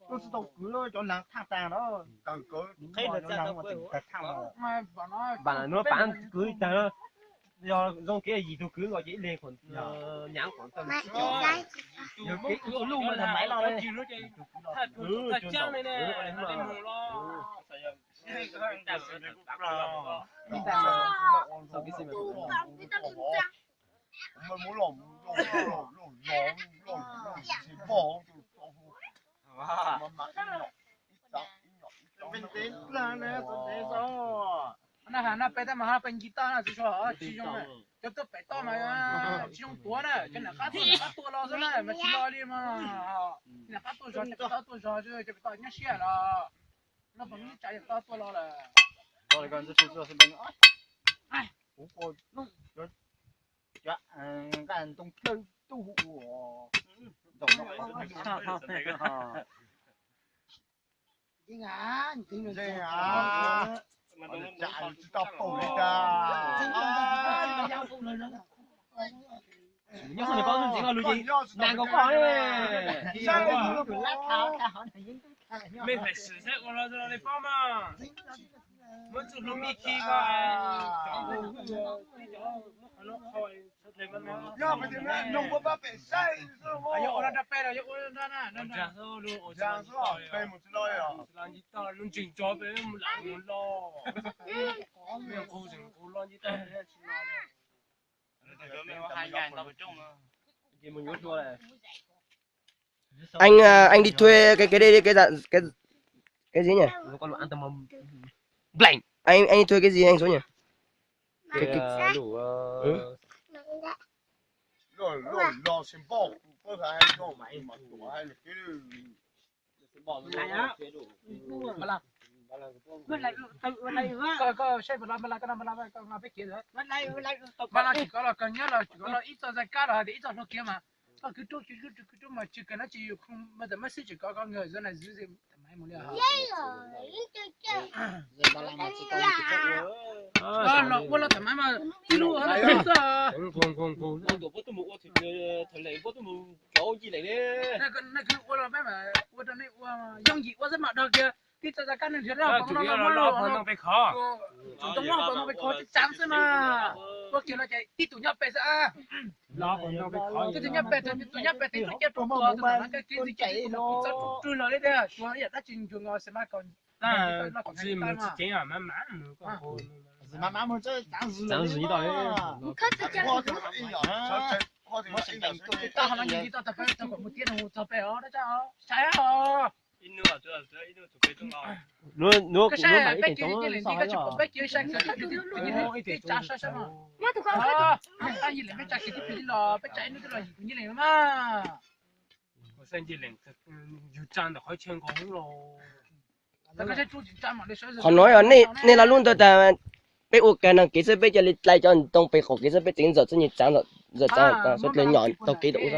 Tsis tau kwv cov laav thaj tas no. Npam no pav kwv tag, yog zoo kev yim tug kwv nkaus ces ib leeg nyaav kom tau. Yog kev ua luj mas maiv los. No peb tab mas ho peb nce toj na, tsis zoo, cov tuaj pem toj mas tsis zoo tuav na, cov niam qab tuaj niam qab tuaj los xwb na, mas tsis los li mas. Niam qab tuaj zog, niam qab tuaj zog, cov pem toj nyob siab los. Lub pob ntseg tsam yog toj tuaj los lawm. Nqaj ntoo dawb tuj ua. Tsis tau paub li cas. Nyob qhov niam pog ntxeev lus ces nag nkaus koj. Mej hais xwm saib ua li paub mas. Muab txuj hlub mij khi ko. Yog ua no nrog peb los yog ua no nrog na. Nrog xwb, peb mus tsis los. Lub ntseeg tso peb mus lam mus los. Mej nqus tseem nqus los ncig toj peb tsis los. Anh, à, anh đi thuê cái, cái đây đi, cái, cái, cái gì nhỉ? Anh, anh đi thuê cái gì anh số nhỉ? Cái, cái, ừ. Koj saib npam las, npam las koj no npam las, koj nqa peb kev ntawd. Npam las tsis kov los kawg nyob los tsis kov los ib txoj zaj kab los hais tias ib txoj hlua kev mas koj kwv rub kwv rub mas tsis kawg no ces yus mas txawm muab xib tsis kov koj nkawd zov na zib mus li. Los ua los tam maiv mas ib lub xwb. Nej kwv ua los peb mas ua rau nej ua yooj yim ua xwb mas dog kiag. Tib txoj zaj kab nej nrhiav los pov ntoo los peb khov. Tus ntoo los pov ntoo peb khov tseem tsaav xwb mas. Ua kiag los ces tib tus nyob pem xwb. Tib tus nyob pem, tus nyob pem tes tuaj cia rau tus ntawd, koj kev ntxim cia tib tus txhob rwg lawm li tiag, tsuas ib yam dab tsi ntsuag nkaus xwb mas kom Tsaav zwm tau. Koj ho los ncig tau tag peb tau kom mus tiab no mus txog pem os, dab tsi os, saib os. Koj saib peb kev nyob leej ntawd koj tsis pom peb kev saib kev tib tus nyob leej ntawd tib tsa saib saib mas. Tab nyob leej peb tsa kev tib tus los peb tsa ib hnub twb los yim tus nyob leej mas. Yus tsa ntawm qhov chaw nkaus los. Qhov no yog nej, nej lo lub ntawd tas, peb ua kiag no kev xwb peb cia li dai cov ntoo pem qaum kev xwb peb tseem ntxawm txhob nyias tsav, ntxawm tsav suav dlawg nyom taug kev rau ub xwb.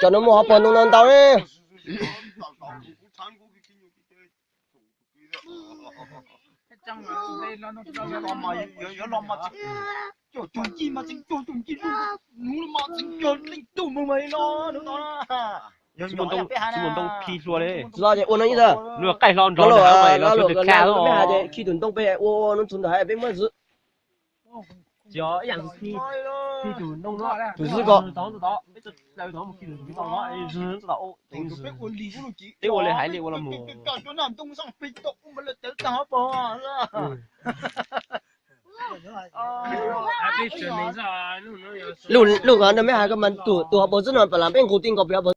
Cov no muaj hauv paus ntoo no ntau ne. Tsis muaj ntoo khi hlua li. Tsis los ces ua no ib tag. Qaij hlo nrog los peb hais tias khi tus ntoo peb ua ua no txug ntawm hais peb muab zwm. Tus zwm ko. Peb ua li hais li ua los mus. Lub, lub no mej hais ko mas tus hauv paus xwb no pam las peb nqus ti nkaus pem hauv paus.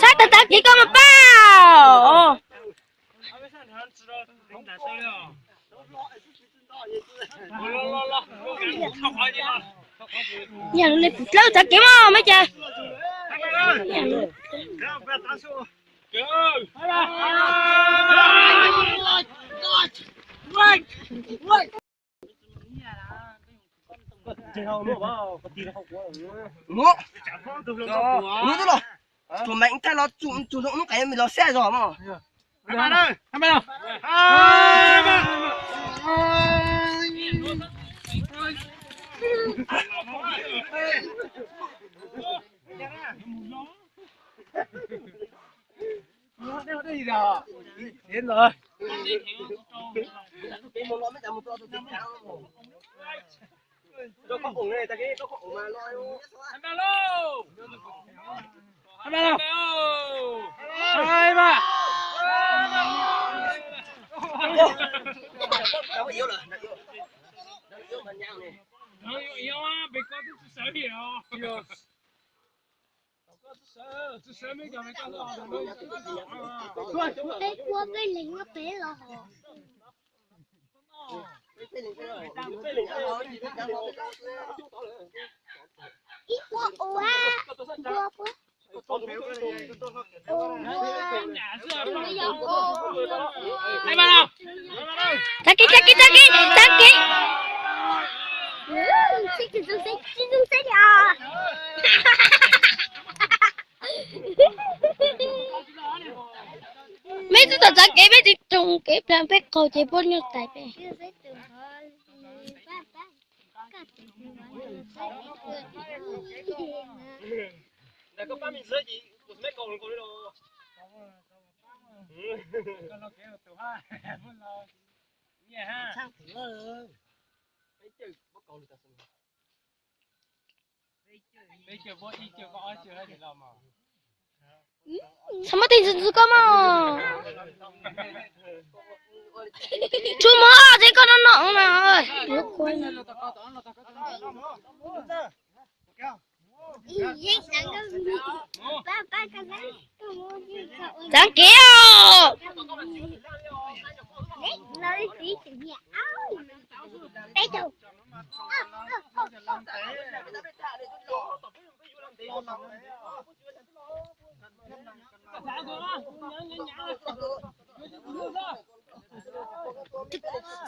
Saib tag tag kev koj mas pab. Yog li pum dlawb tag kev mas mej cas. Mus, mus twb los, tsuas meem thaij los tsuas zoo hnub qes los xab zog mog. Peb kua peb leeg no peb los hos. Ib kua ua, kua pua. Tag kis, tag kis, tag kis, tag kis. Meb twb tau txav kev, meb tsis tsoo kev plag peb qaug ces poj nyuag tais peb. Txhob muab tej ntxwg ntxwg koj mog. Tsuas muab tej koj no no na. Txav kev os.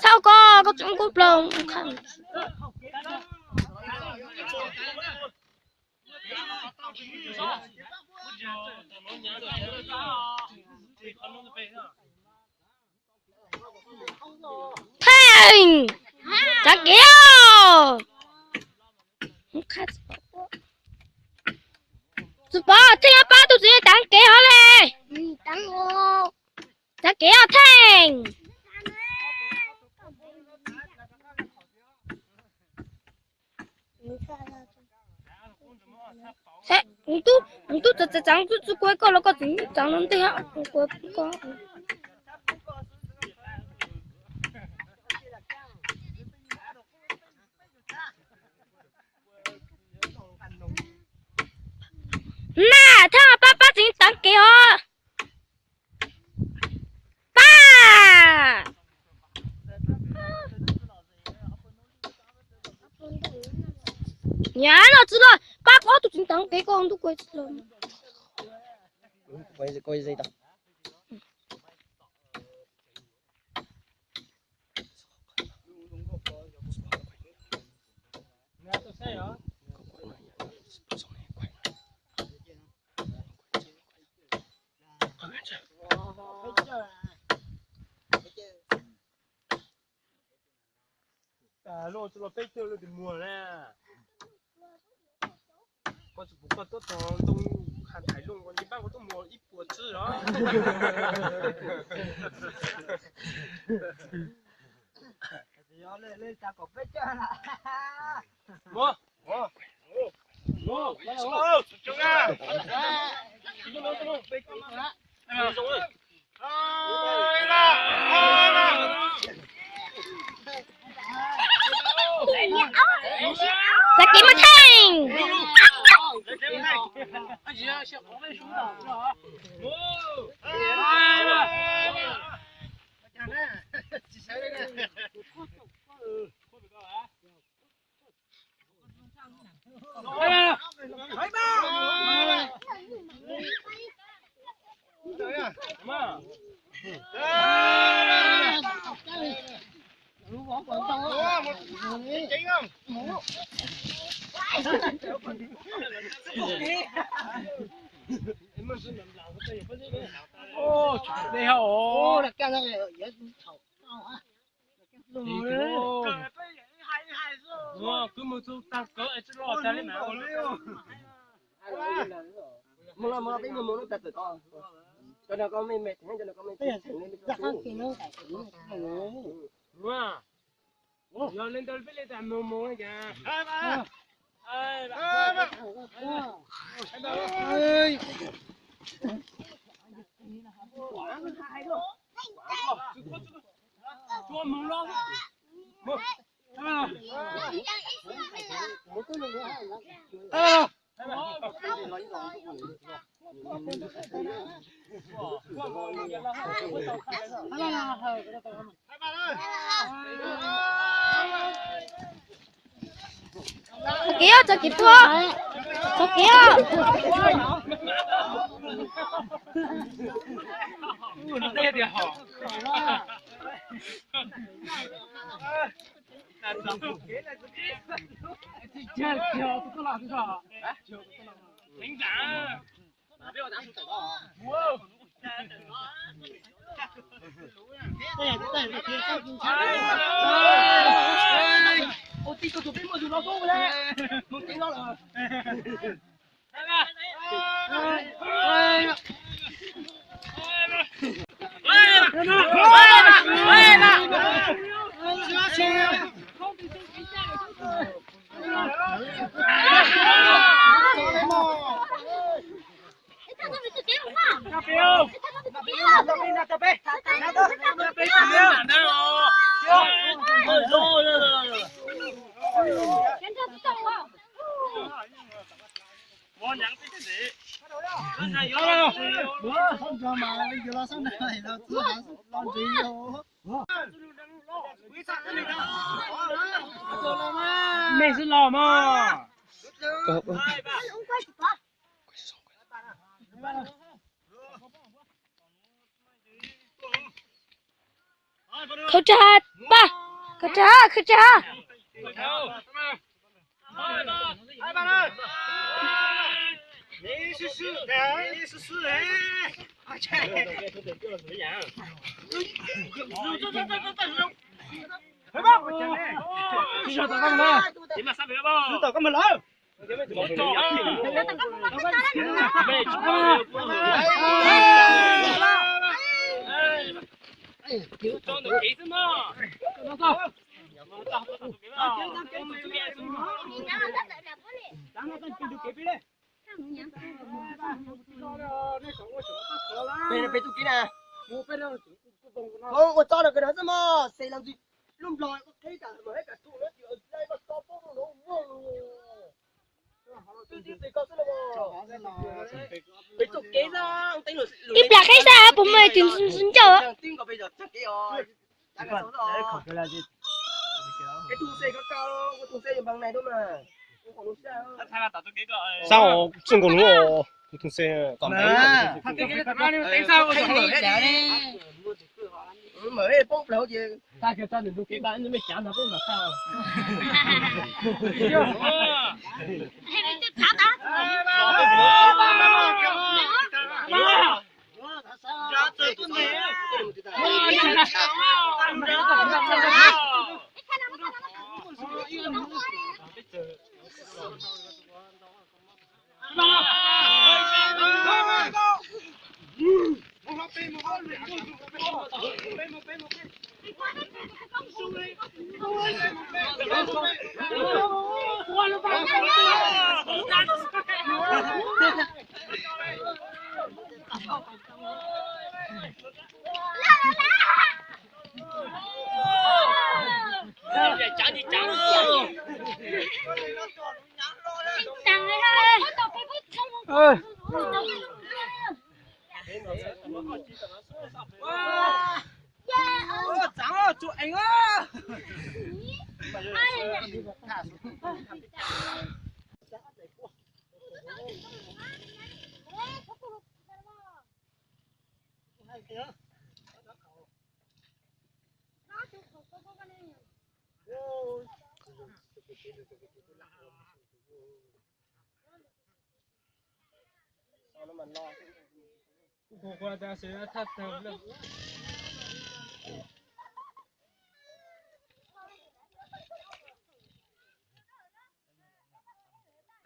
Txhob koj, koj tseem kub plaws. Theej, txav kev os. Txiv Pov, Theej pab tus txiv txav kev hov le. Txav kev os Theej. Tub, tub txav txav txav tub txuj kua koj los koj txiv txav no ntej kua koj. Naj, Theej pab, pab txiv txav kev os. Pab! Niam no txiv los pab koj tus txiv txav kev koj ntuj kua txiv los. Luaj tsis los peb caug lawm tus muag na. Koj tsis pum koj tuaj txog ntoo qha thaiv looj koj nce pab koj tuaj muag ib puas tsib os. Txav kev mas Theej. Kwv mus txog tag kawg tsis los tag li mas. Mus los mus, peb mus mus lub tag tawm ko. Cov no koj me me, cov no koj me me. Yog li ntawd peb li tas mus mus li cas. Tsuas mus los. Txoj kev, txoj kev tuaj, txoj kev. Mej xwb los mas. Khawb rag, pa, khawb rag, khawb rag. Peb tug kev na, ua txob rau kawg xwb mog, xes los ntxwg lub nplog qheb tas mas ib kas tug na, tsis lais mas to poob rau nraud vog. Ib pliag qheb xwb puas muaj tus ncauj. Xab, txij nkaus lub, tus tus se kom poob plaws ces tag kis tso nws tus kev npaj nws me cav nrog peb mam tau.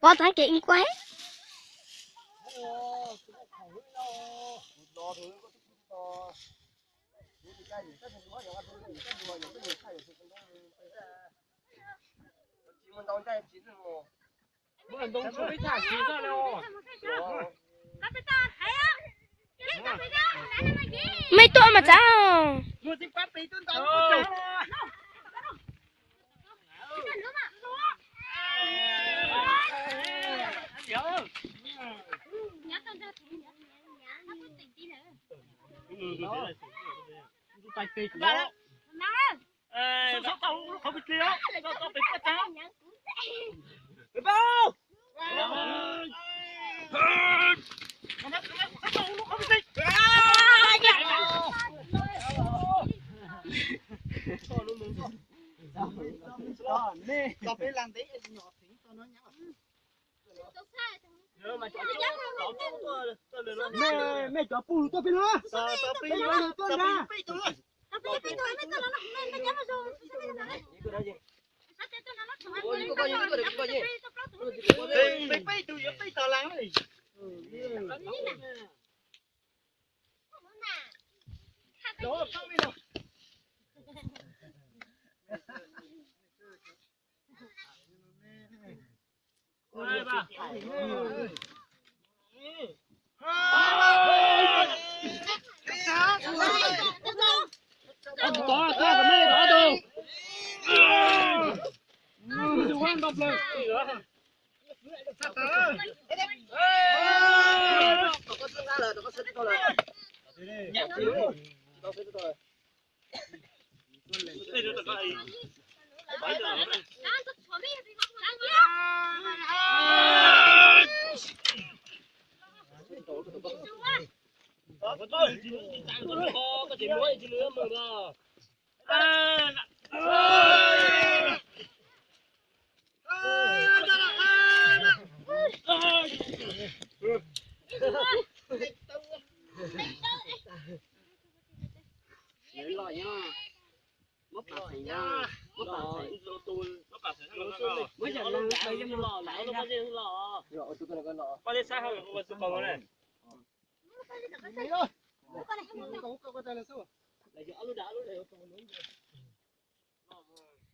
Pov txhab kev ib kuaj. Mej tuaj mas txav. Mej cov pug tuaj pem no. Peb tuaj na. Peb ib tug yuav peb tog las.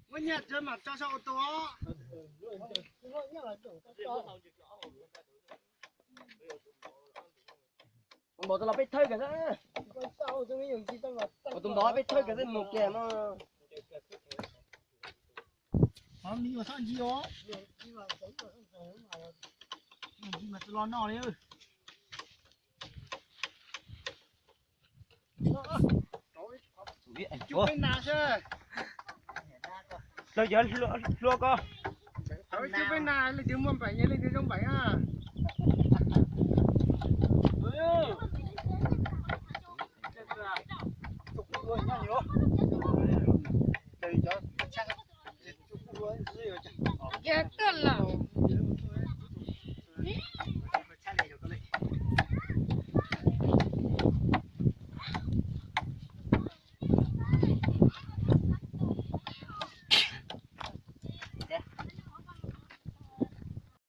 Muab nyiaj tsis mam tso saum tus. Tus ntawd los peb thawb kiag xwb. Tus ntawd peb thawb kiag xwb mus kiag no. Los no li. Lawv yog hlua ko. Cov peb na leej twg muaj npaim yog leej twg zoo npaim na.